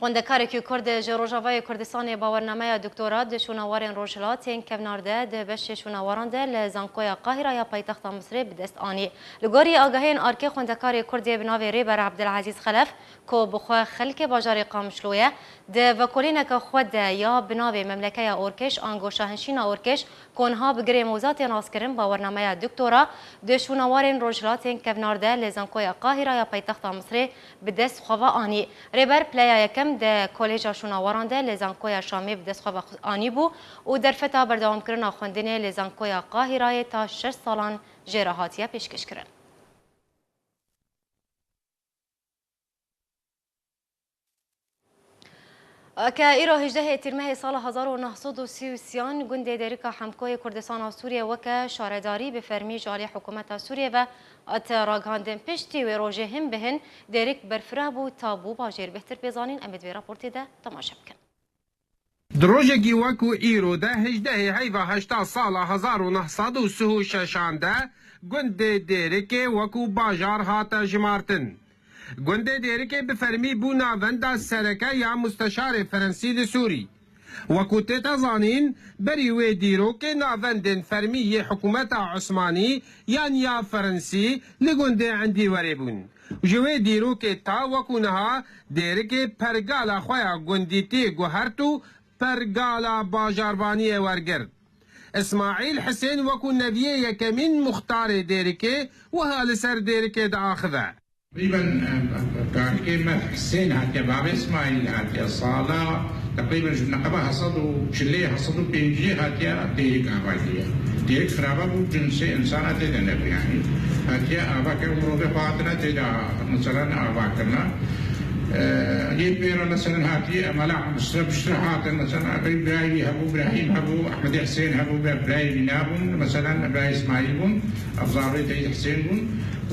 Xwendekarekî Kurd ji Rojavayê Kurdistanê bawernameya doktora di şûnawarên Rojhilatên Kevnar de di beşê şûnawaran de li Zankoya Qahira ya paytexta Misirê bi dest anî. Li gorî agahiyên Arkê, xwendekarê Kurdê bi navê Rêber Ebdilezîz Xelef, ku bi xwe xelkê bajarê Qamişlo ye, di vekolîneke xwe de ya bi navê Memlekeya Orkêş ango Şahinşîna Orkêş, ku niha bi girê moza tê naskirin, bawernameya doktora di şûnawarên Rojhilatên Kevnar de li Zankoya Qahira ya paytexta Misirê bi dest xwe ve anî. Rêber pileya yekem di Kolêja Şûnawaran de li Zankoya Şamê bi dest xwe ve anîbû û derfeta berdewamkirina xwendinê li Zankoya Qahirayê ta şeş salan jê re hatiye pêşkêşkirin. Ke îro hejdehê Tîrmehê sala hezar û neh sed û sî û sêyan gundê Dêrika Hemkoyê Kurdistana Sûriyê weke şaredarî bi fermî ji alî hikûmeta Sûriyê ve hate ragihandin, piştî wê rojê hin bi hin Dêrik berfireh bû, ta bû bajêr. Bêhtir pê zanîn, em ê di vê raportê de temaşe bikin. Di rojekî wekû îro de hejdehê heyva heşta sala hezar û neh sed û sih û şeşan de gundê Dêrikê wekû bajar hate jimartin. Gundê Dêrikê bi fermî bû navenda sereke ya musteşarê Ferensî li Sûrî. Wekû tête zanîn, berî wê dîrokê navendên fermî yê hikûmeta Osmanî yan ya Ferensî li gundê Endîwerê bûn. Ji wê dîrokê ta wekû niha Dêrikê pergala xwe ya gundîtiyê guhert û pergala bajarvaniyê wergirt. Îsmaîl Hisên wekû neviyê yekemîn muxtarê Dêrikê wiha li ser Dêrikê diaxive. Teqrîben, e, karikê me Hisên hatiye, bavê Îsmaîl hatiye, sala teqrîben ji neqeba hesed û çilê, hesed û pêncî hatiye Dêrik ava kiriye. Dêrik xirabe bû, cinsê insana tê de nebû, yanî hatiye ava kir, mirovê xwe hatine tê de, meselen, ava kirine. E, yê pê re, meselen, hatiye, mala Misre piştre hatin, meselen, birayê wî hebû, Birahîm hebû, Ehmedê Hisên hebû, be-, birayê wî nabûn, meselen, birayê Îsmaîl bûn, ev zarokê Teyîd Hisên bûn.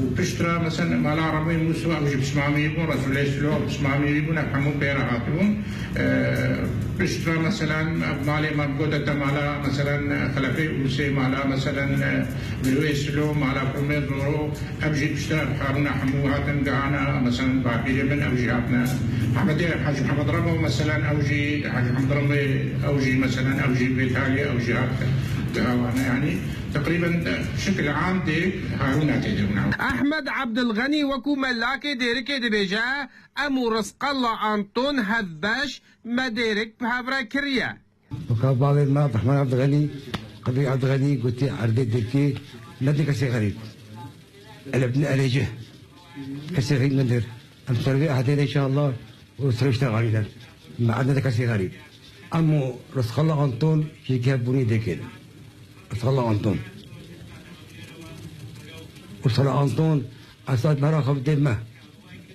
Û piştre, meselen, mala Remê Mûso, ew jî pismamî bûn, Resûlê Silo pismamî wî bûn, ev hemû pê re hatibûn. E, piştre, meselen, ev malê me gote te mala, meselen, Xelefê Ûsê, mala, meselen, Mirwê Silo, mala Kurmê Zoro, ev jî piştre Harûna hemû hatin gihana, meselen, bapîrê min, ew jî hatine. Hemedê Hecî Mihemed Remo, meselen, ew jî, Hecî Mihemed Remo, ew jî, meselen, ew jî vê talê, ew jî hat gihawane, yanî teqrîben, e, şikil am Dêrik Harûna tê de bûne. Ehmed Ebdilxenî wekû melakê Dêrikê dibêje, em û Rizqella Anton hevbeş me Dêrik bi hev re kiriye. Weka bavê me Abdurrahman Abdixenî, Qedrî Abdixenî gotî erdê Dêrikê nedin kesê xerîb. Ele bidin erê cih. Kesê xerîb nedin. Em ser vê ehdê de înşallah û sirişte xerîb de. Me erdê de kesê xerîb. Em û Rizqalla Anton jî hev bûnî Dêrikê de. Rizqalla Anton. Rizqalla Anton esas mera xwe bidê me.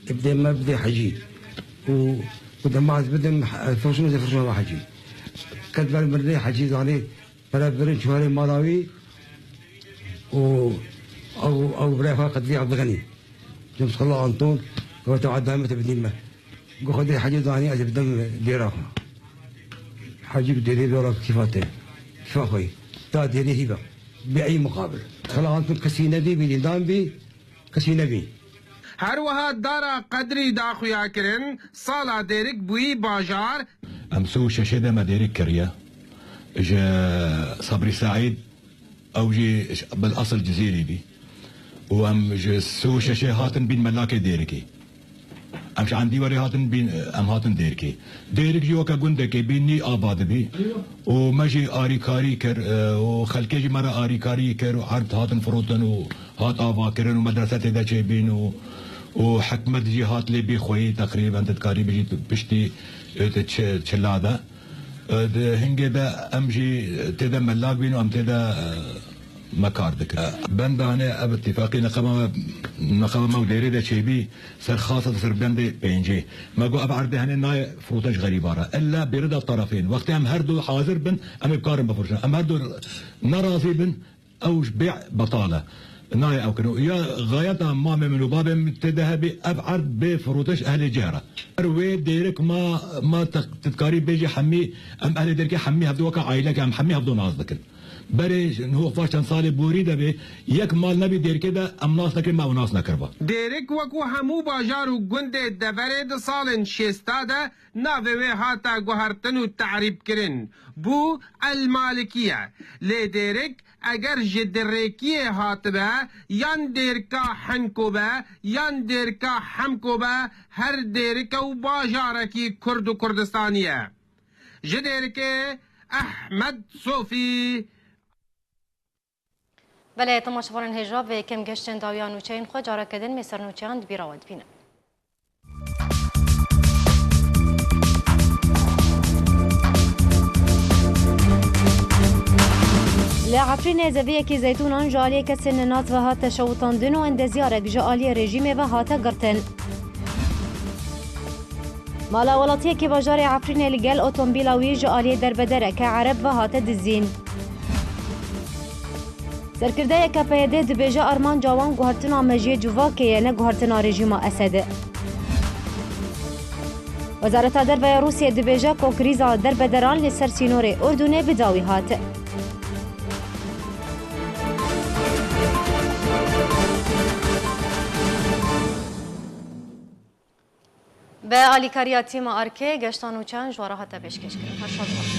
Bidê me, bidê Hecî. Û, û dema ez bidim, e, firşin, ez ê firşina ve Hecî. Ket ber mirinê Hecî zanî, pere birin çû herê mala wî û ew, ew birayê xwe Qedrî Abdixenî. Rizqalla Anton, gote, "Edame te bidî me." Got, "Xwedê Hecî zanî, ez ê bidim dêra xwe." Hecî bi dêrê vê kîfa te. Kîfa xwe. Ta dêrê hî be. Bê ey muqabil. Rizqalla Anton kesî nebî, bî dîndan bî. Kesî nebî. Her wiha dara Qedrî da xuyakirin, sala Dêrik bûyî bajar. Em sê û şeşê de me Dêrik kiriye. Ji Sabrî Seîd, ew jî bil esil Cizîrî bî. Û em ji sê û şeşê hatin bîn melakê Dêrikê. Em ji Endîwerê hatin bîn, em hatin Dêrikê. Dêrik jî weke gundekê bî, nî ava dibî. Û me jî arîkarî kir, e, û xelkê jî me re arîkarî kir û erd hatin firotin û hat avakirin û medrese tê de çêbîn û, û hikmet jî hat lê bî xweyî teqrîben tu dikarî bijî tu piştî, e, tu çi-, çila de. E, di hingê de em jî tê de melak bîn û em tê de, e, me kar dikir. Benda hene ev ittifaqî neqeba me, neqeba me û Dêrê de çêbî ser xasa de ser bendê pêncê. Me got ev erdê hene nayê firotin ji xerîba re. Ella bêrida tarafên. Wextê em her du hazir bin, em ê bikarin bifirişin. Em her du nerazî bin, ew ji bê betal e. Nayê ew kirin. Ya xayeta mamê min û babê min tê de hebî, ev erd bê firotiş ehlê cih re. Her wê Dêrik ma, ma te, tu dikarî bêjî hemî, em ehlê Dêrikê hemî hevdu weke aîleke, em hemî hevdu nas dikin. Berê niho xwe çend salê borî de bê, yek mal nebî Dêrikê de em nas nekin, me ew nas nekiriba. Dêrik wekû hemû bajar û gundê deverê di salên şêsta de navê wê hate guhertin û terîb kirin. Bû El Malikiye. Lê Dêrik eger ji Dirêkiyê hatibe, yan Dêrka Henko be, yan Dêrka Hemko be, her Dêrike û bajarekî Kurd û Kurdistanî ye. Ji Dêrikê Ehmed Sofî. Belê, temaşevanên hêja, vê kem geştin dawiya nûçeyên xwe, careke din mê ser nûçeyan di bîra we dibînin. Li Efrînê zeviyekî zeytûnan ji aliyê kesên nenas ve hate şewitandin û endezyarek ji aliyê rejîmê ve hate girtin. Mala welatiyekî bajarê Efrînê li gel otomobîla wî ji aliyê derbedereke Ereb ve hate dizîn. Serkirdeyeke P Y D dibêje armanca wan guhertina mejiyê civakê ye, ne guhertina rejîma Esedê. Wezareta Derve ya Rûsiyê dibêje ku krîza derbederan li ser sînorê Urdunê bi dawî hat. Bi alîkariya tîma Arkê, geşta nûçeyan ji we re hate pêşkêşkirin. Her şad baş.